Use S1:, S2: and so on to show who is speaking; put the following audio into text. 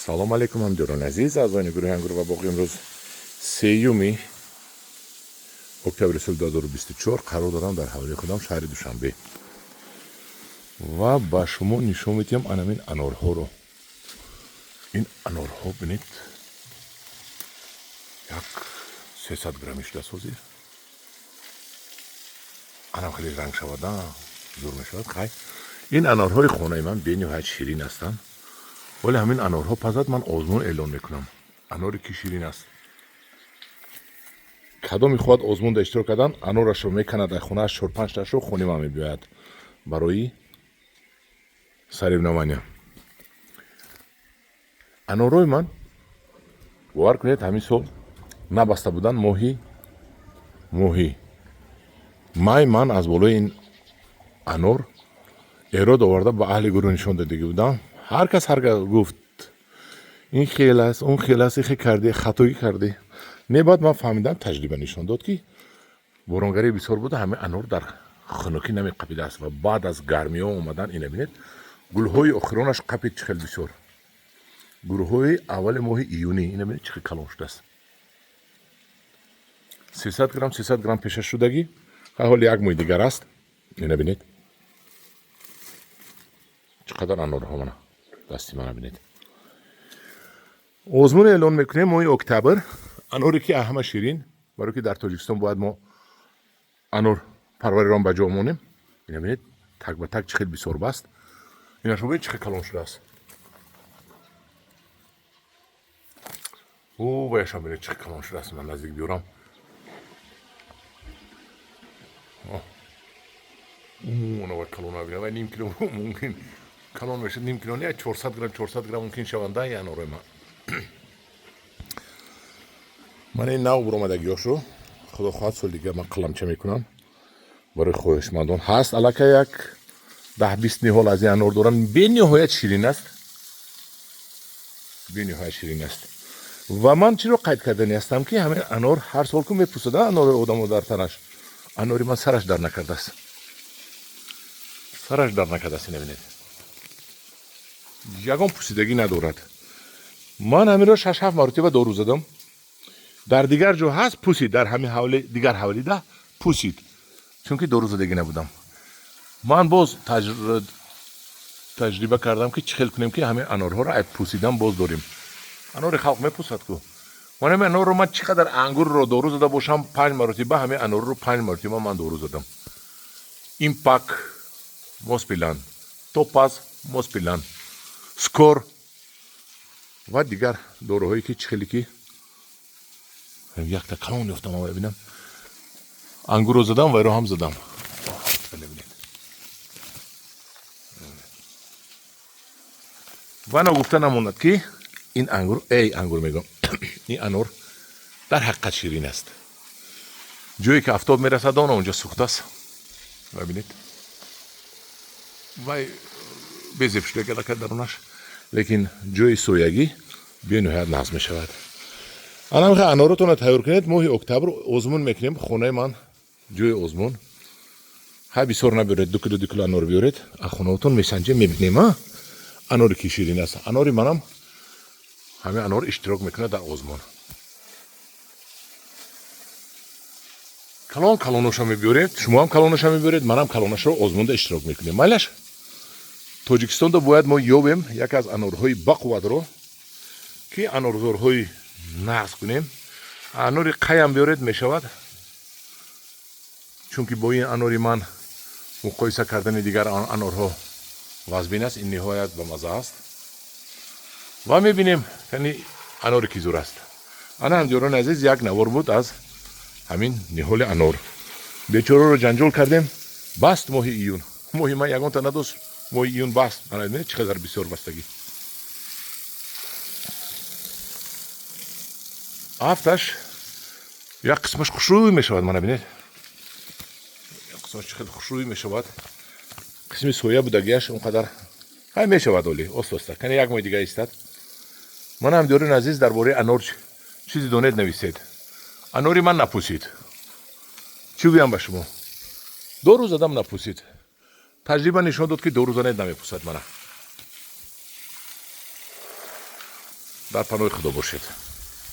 S1: Салом алейкум, ҳамдиёрони азиз, аъзоёни гурӯҳи Ангур ва боғ. Имрӯз 3 октябри соли 2024 қарор дорам дар ҳавлии худам, шаҳри Душанбе, ва ба шумо нишон медиҳам анамин анорҳоро. Ин анорҳо, бинед, як 300 граммӣ шудааст ҳозир. Анам хеле ранг шавада, зур мешавад. Хай, ин анорҳои хонаи ман бениҳоят ширин ҳастанд, вале ҳамин анорҳо пазад, ман озмун эълон мекунам. Аноре ки ширин аст, кадом мехоҳад озмунда иштирок кардан, анорашро меканад ай хонааш, чор-панҷташро хони ман мебиёяд барои соревнования. Анорҳои ман, бовар кунед, ҳамин сол набаста буданд. Моҳи май ман аз болои ин анор эрод оварда, ба аҳли гурӯҳ нишон додагӣ будам. Ҳар кас ҳар гуфт: ин хел аст, он хел аст, ихе кардӣ, хатогӣ кардӣ. Не, баъд ман фаҳмидам, таҷриба нишон дод, ки боронгарии бисёр буда, ҳамин анор дар хунукӣ намеқапидааст ва баъд аз гармиҳо омадан, ина бинед, гулҳои охиронаш қапид, чӣ хел бисёр. Гурӯҳҳои аввали моҳи июнӣ, ина бинед, чӣ хел калон шудааст. 300 грамм, 300 грамм пеша шудагӣ. Ҳоли як моҳи дигар аст. Ина бинед, чӣ қадар анорҳо. Мана дасти мана бинед. Озмун эълон мекунем моҳи октябр. Аноре ки ҳама ширин, барое ки дар Тоҷикистон бояд мо анор парвариро ба ҷо монем. Ина бинед, так ба так чӣ хел бисёр баст. Ина шумо бинед, чӣ хел калон шудааст. О, ваяшам бинед, чӣ хел калон шудааст. Ман наздик биёрам. Она калона бинед, вай ним кило мумкин калон мешад, ним кило не, 400 грамм, 400 грамм мумкин шаванда. И анорои ман, ман ин нав буромадагиёшро, худо хоҳад, соли дигар ман қаламча мекунам барои хоҳишмандон. Ҳаст аллакай як 10-20 ниҳол аз ин анор дорам. Бениҳоят ширин аст, бениҳоят ширин аст. Ва ман чиро қайд кардани ҳастам, ки ҳамин анор ҳар сол ку мепӯсада анори одамо дар танаш, анори ман сараш дар накардааст, сараш дар накардааст. Ина бинед, ягон пӯсидагӣ надорад. Ман ҳаминро 6-7 маротиба дору задам. Дар дигар ҷо ҳаст, пӯсид, дар ҳамин ҳавли, дигар ҳавлида пӯсид, чунки дору задагӣ набудам. Ман боз таҷриба кардам, ки чӣ хел кунем, ки ҳамин анорҳоро ай пӯсидан боз дорем. Анори халқ мепӯсад ку. Ман ҳамин анорро, ман чӣ қадар ангурро дору зада бошам панҷ маротиба, ҳамин анорро панҷ маротиба ман дору задам: Импак, Моспилан, Топаз, Моспилан, Скор ва дигар доруҳое, ки чӣ хеле ки якта калон ёфтам, ама бинам, ангурро задам, вайро ҳам задам. Бинед, ва ногуфта намонад, ки ин ангур, эй, ангур мегӯям, ин анор дар ҳақиқат ширин аст. Ҷое ки афтоб мерасад, он онҷа сӯхтааст. Ва бинед, вай безеб шуда аллакай дарунаш, лекин ҷои соягӣ бениҳоят нағз мешавад. Ана мехоҳ аноротонро тайёр кунед. Моҳи октябр озмун мекунем, хонаи ман ҷои озмун. Ҳай, бисёр набиёред, 2 кило, 2 кило анор биёред а хонаотон, месанҷем, мебинем, а аноре ки ширин аст. Анори манам ҳамин анор иштирок мекунад дар озмун. Калон калоноша мебиёред, шумоам калоноша мебиёред, манам калонашро озмунда иштирок мекунем. Майлаш, Тоҷикистонда бояд мо ёбем яке аз анорҳои бақувватро, ки анорзорҳои нағз кунем. Анори қаям биёред, мешавад, чунки бо ин анори ман муқоиса кардани дигар анорҳо вазбин аст. Ин ниҳоят ба маза аст ва мебинем, яъне аноре ки зур аст. Ана, ҳамдиёрони азиз, як навор буд аз ҳамин ниҳоли анор. Бечораро ҷанҷол кардем, баст моҳи июн. Моҳи май ягонта надошт, моҳи июн баст. Мана бинед, чӣ қадар бисёр бастагӣ. Афташ як қисмаш хушрӯй мешавад. Мана бинед, як қисмаш чӣ хел хушрӯй мешавад. Қисми соя будагиаш он қадар ҳай мешавад, оли оста оста кане як моҳи дига истад. Мана, ҳамдиёрони азиз, дар бораи анор чизе донед, нависед. Анори ман напӯсид, чӣ гӯям ба шумо? Дору задам, напӯсид. Таҷриба нишон дод, ки дору занед, намепӯсад. Мана. Дар паноҳи Худо бошед.